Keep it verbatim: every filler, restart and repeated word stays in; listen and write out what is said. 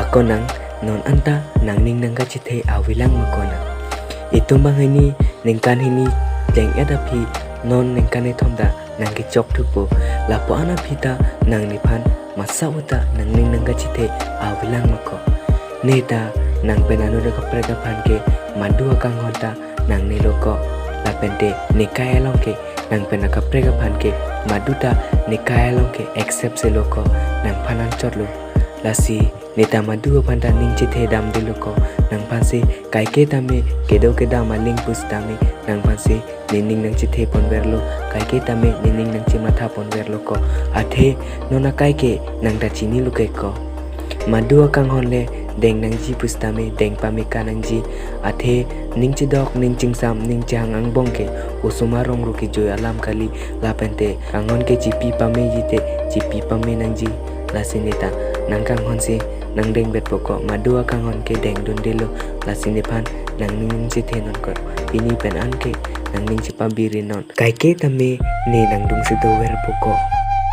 Konang, non anta nangning nangkachethe avelang ma konang. Itum banghini ningkan hini jeng-et aphi non ningkan kethom ta nangkechok thupo. Lapu-an aphi ta nangnephan masa uta nangning nangkachethe avelang ma ko. Neta nang pen anut akaprek aphan ke madu akanghon ta nangnelo ko. Lapente nekai along ke nang pen akaprek aphan ke madu ta nekai along ke accept selo ko, nangphan anchotlo. Lasi neta madu aphan ta ning chethe damdelo ko, nangphansi kaike tame kedo kedam aling pusitame nangphansi nening nangchethe ponverlo, kaike tame nening nangchematha ponverlo ko. Athe non akai ke nang ta chinilo ke ko. Madu akanghon le deng nangji pusitame deng pame ka nangji. Athe ning chedok ning chingsam ning chehang angbong ke osomar rong ru kejui alam kali, lapente kanghon ke chipi pameji te chipi pame nangji. Lasi neta nangkanghonsi nangdengvetpo ko, madu akanghon ke dengdundelo. Lasi nephan nangning nangchethe non ko, pini pen an ke nangning chepabiri non. Kaike tame ne nangdungsi doverpo ko.